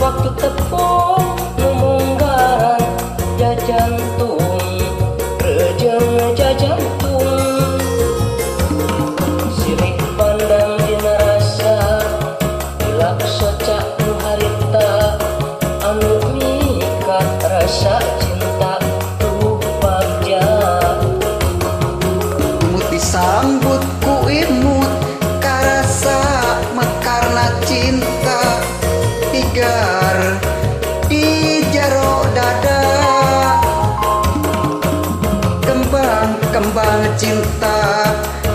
Waktu tepung numunggaran jajantung rejeng jajantung silih pandang dina rasa dilaksoca nu harita anu mikat rasa cinta tuh bagja. Imut disambut ku imut karasa mekarna cinta tigar di jero dada. Kembang-kembang cinta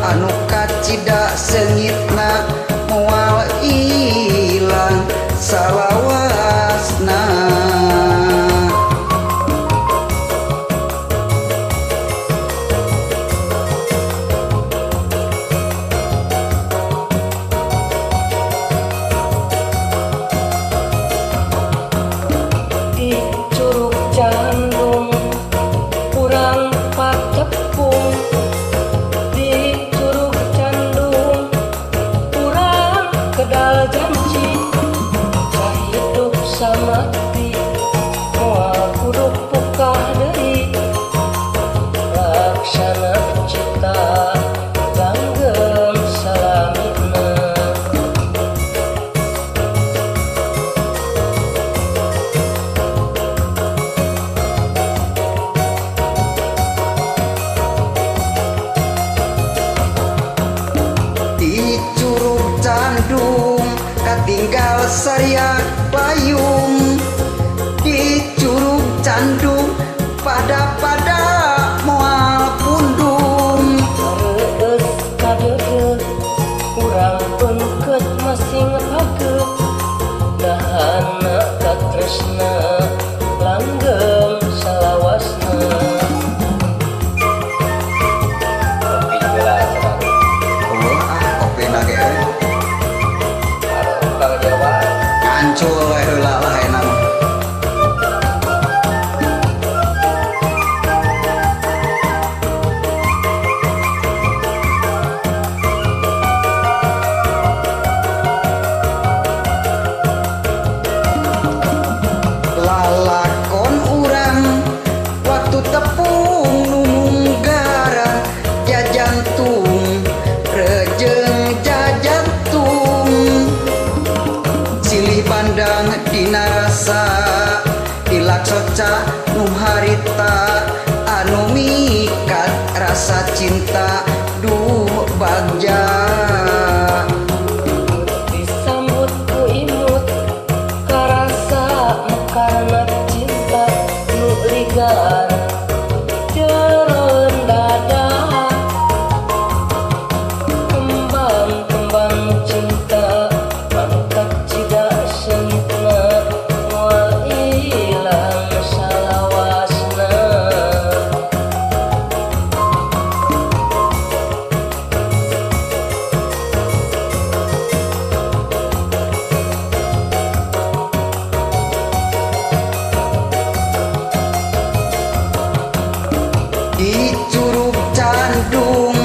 anu kacida seungitna moal ilang salawasna. Di Curug Candung urang patepung, di Curug Candung urang kedal janji sahidup samati moal kudu pukah deui laksana cita langgeng salamina. Di Curug Candung katinggal sariak payung, di Curug Candung pada-pada moal pundung. Kareueus kadeudeuh urang beungkeut masing pageuh dahana katresna langgeng salawasna. Kopi heula cenah. Eueuh ah kopina ge euy. Urang Jawa Ngancul we heula lah ayeuna mah. Lalakon urang waktu tepung numunggaran jajantung rejeng jajantung silih pandang dina rasa dilaksoca nu harita anu mikat rasa cinta duh bagja. Disambut ku imut karasa mekarna cinta nu ligar jeron dada. Kembang-kembang cinta anu kacida seungitna moal ilang salawasna. Di Curug Candung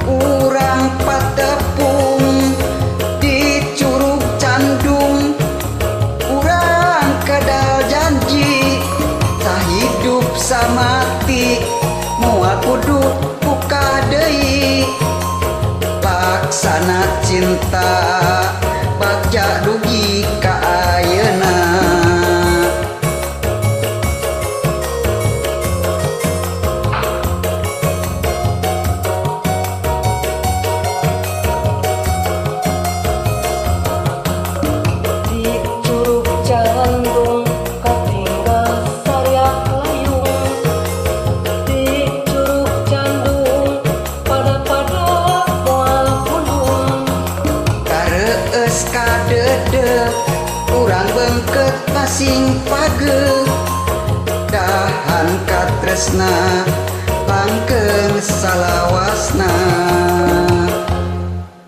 urang patepung, di Curug Candung urang kadal janji sahidup samati moal kudu buka deui laksana cinta bagja dugi ka ayeuna. Di Curug Candung katinggal sariak layung, di Curug Candung pada-pada moal pundung. Kareueus kadeudeuh urang beungkeut masing pageuh dahan katresna langgeng salawasna.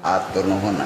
Atur nuhun.